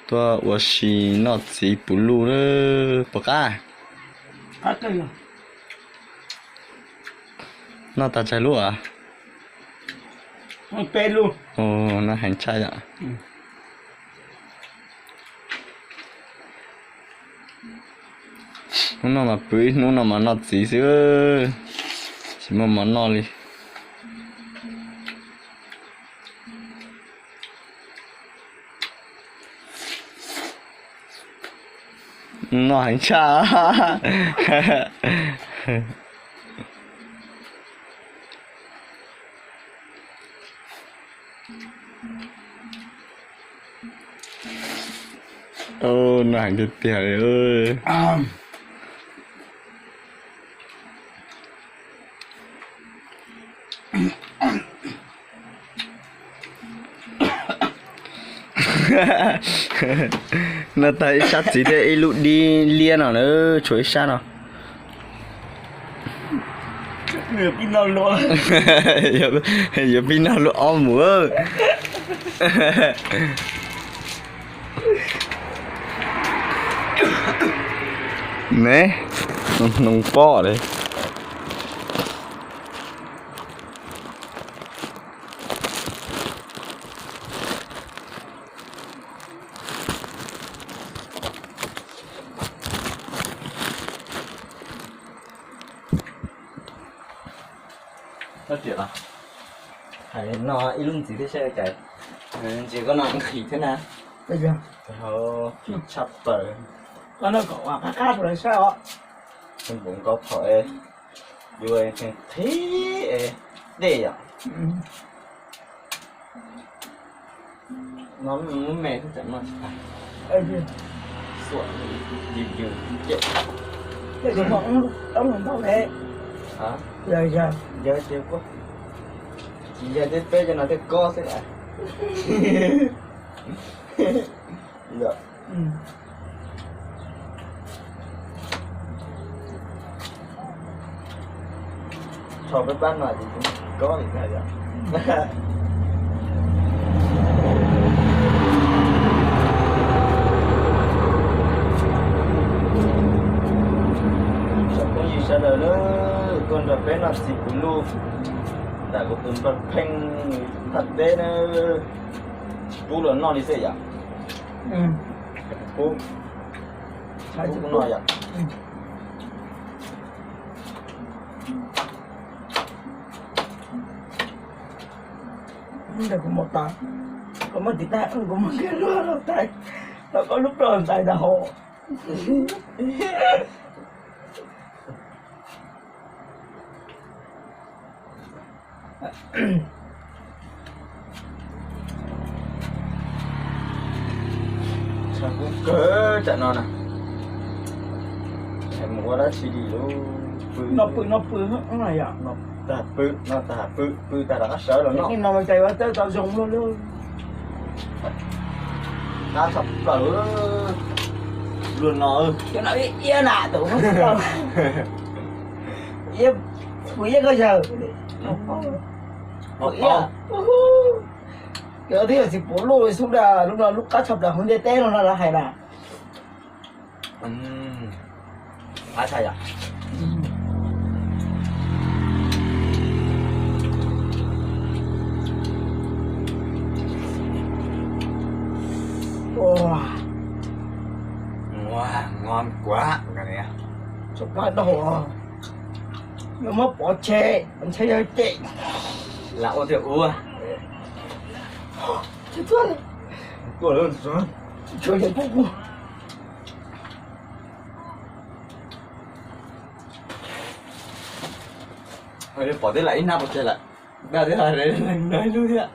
Tuaj ua si noj txiv puv luj lawm puas qab? Noj tag tsawg lub as? Noj heev tshaj yom. Hnub no mas pw ib hnub no mas noj txiv xwb, tsis muaj mov noj li. Noj heev tshaj. Noj heev tiag tiag li. Noj tag ib sab txiv thiab ib lub dib liab no na, tshuav ib sab no. Yuav pib noj lub ob mus. Ne, hnoos pob li. Hais no ib lub ntxiv thiab saib cas, ntsis koj no nqhis thiab na. Hauv tshaj plaws. Koj noj kom qab qab rau lawv saib os. Npaum nkaus thaum yuav qhib es dej yom. No lub me xwb tseem noj tsis tag. Xuam yws yws cem. Yog ces tsis yog tej peb cov no tej kob xwb. Rho peb pab no ces kob li ntag yom. Phooj ywg sawv daws na, tuaj nrog peb noj txiv puv luj ntawm kuv tus npawg Pheej Thaj Teb na. Tsis pub los noj li xwb yom. Pub, pub no yom. Ntawm kuv mus tas, kuv muab tiv tag, kuv muab kiag luag los tas, los koj lub ploj ntxais tas hauv. Tshav kub kawg tsam no na. Mus ua dab tsi li lub pw, no pw no pw, no tag pw, no tag pw, pw tag rov qab sawv los no. No cas yuav tau zoo luaj li. Qab tshaj plaws luaj no. Cov no iab na tus, iab, kuv iab koj yawg. Kuv iab. Cov twb yog txiv puv luj li xub da, lub no lub qab tshaj plaws hauv ntiaj teb no no lawv hais na. Qab tshaj yom. Ua, ngon kuav. Tsoom pab daug, yuav muab pov tseg, ntshe yog cem. Lam ua tiag ua. Tuaj lawm, tshuav yog pub kuv. Pom twb lam ib hnab pov tseg lawm. Dag twb hais leej no ib lub thiab.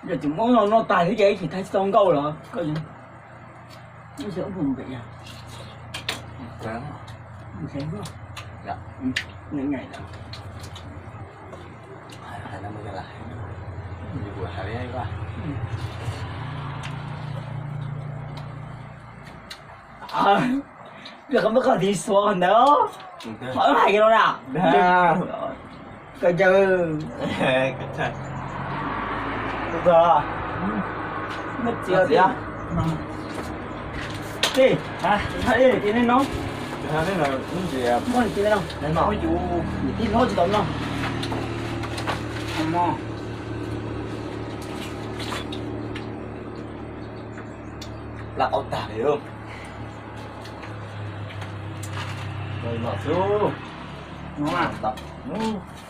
Yog tsis muab no noj tas thiab ces ib chim thaij tsis tau nkauj los koj, ub, ub pem yog. Hais no, hais li, yog koj muab koj tiv xuav ntawd, qhov hais kiag no na. Koj caw, Txiv, txiv, txiv, nej no, muaj txiv no, tij hlob tsis tau no. Plab qaub tag li.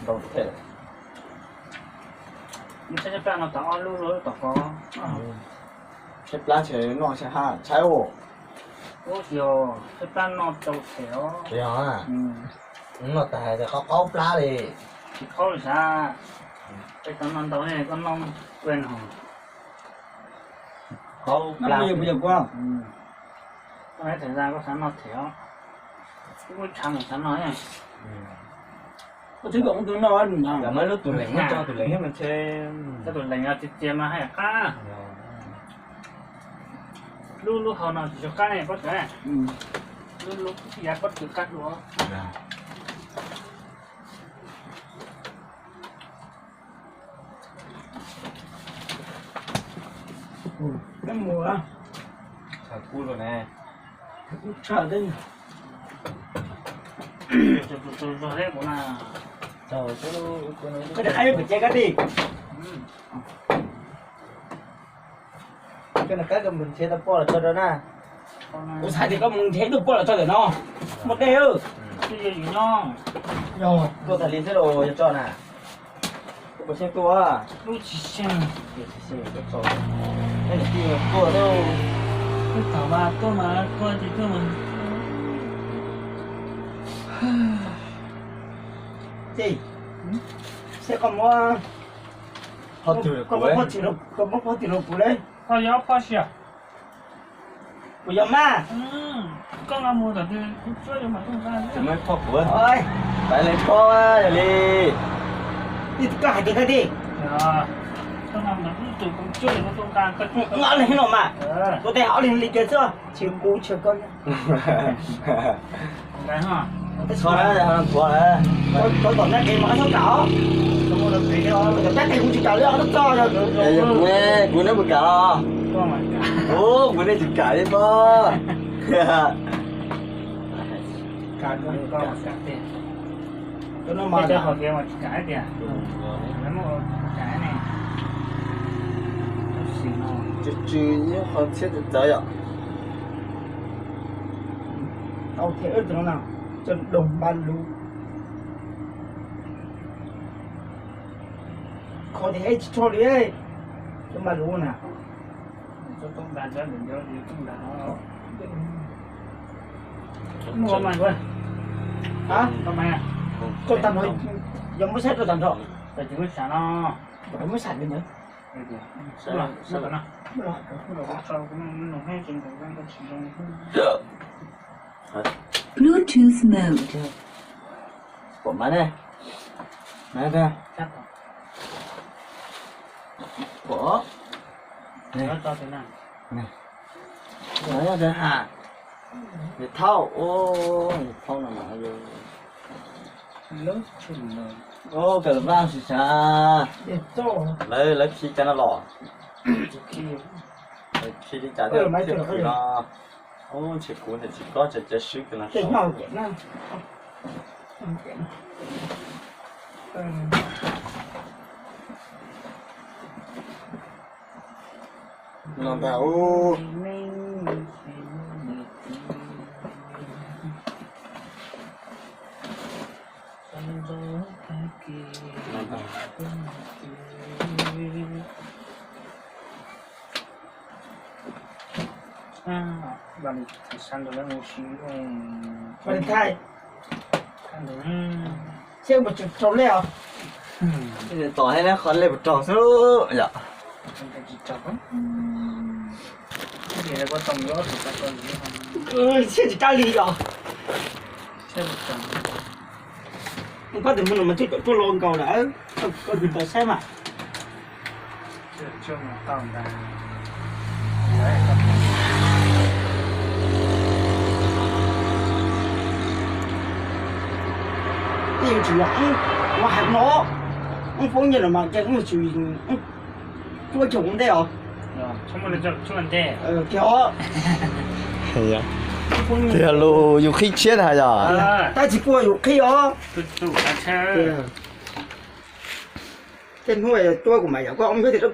Ntau them. Saib plab no tau ob lub lub tom ko. Saib plab ntshe noj ntshe haj tshaib os. Ub, yog saib plab noj tau them os. Yog, noj tas hais tias qaub qaub plab li. Tsis qaub li sav. Peb tau noj ntau ne, koj noj kua no. Qaub plab. Koj laiv thaum zaj koj xav noj them os. Ub, tshav mus xav noj. Koj twb kom tus no, muab lub tus lees, muab tso tus lees thiab mas ntshe. Tso tus lees no txias txias mas haj yam qab. Lub lub hau no tsis tshua qab ne, pob tsuas. Lub lub yav pob tsuas qab dua. Mus, koj qab pem ces koj tij. Koj nrhiav tau poj los tso rau na. Kuv xav tias koj mus nrhiav ib tug poj los tso ntawm no. Muaj dej. Yog tuaj tas li xwb los yog tso na. Koj puas xyeej tuaj? Lub tsis xyeej. Tsis xyeej koj tso. Koj niam tij tuaj. Koj thaum mas tuaj mas koj tsis tuaj mas. Tij, seb koj muab, koj muab phoj txwm rau, koj muab phoj txwm rau kuv le. Koj yog phoj sia. Kuv yog mas. Koj mus tam twg kuv tsuab yuav mam tuaj nqa. Tsis muaj phoj kuv. Pab li phoj yog li. Koj hais tias koj tij. Koj mus tam twg kuv tsuab yuav mam tuaj nqa. Koj tsuab ob leeg no mas. Kuv tej ob leeg li kiag xwb. Tsis kuv tsis koj. Txhob na, txhob na. Koj tom nab qis mas koj txhob kam os. Koj tom nab qis kuv tsis kam li os, koj txhob txog. Kuv ne, kuv neb puas kam los? Kuv, kuv neb tsis kam li pob. Tsw tsw nyob qhov txhiab txawv txawv yom. Tau thiab, cov doog npaj lus. Kho tias tsis tshua li, cov npaj lus na. Rau tag nrho, yog muab saib rau tag nrho. Muab saib li ntawd. Bluetooth mode. Pom mas ne. Pom. Nws thaub, nws thaub no mas. Kawm vaj sis sav, lawv khi cas no los? Khi li cas thiaj khwv no? Ntshe kuv ntawm tsis kob tsa ca swb kawg no. No ntag. Valentine. Seb mus tsis raug lej os. Tom thiab qhov lej puas raug xwb yom. Siab tsis kab li yom. Koj tus mus no mas twb cov tuaj lo nkaus lawm, koj tus tau saib mas. Yeej tsis yog ua hais no, ub poob nyiaj los mas ces ub tsis, Cuaj caum ua ntej os. Tiag lus yus qhib tshiab na yog. Tab tsis cuaj yus qhib os. Tej hnub cuab kuv mam yam koj ob peb tias rau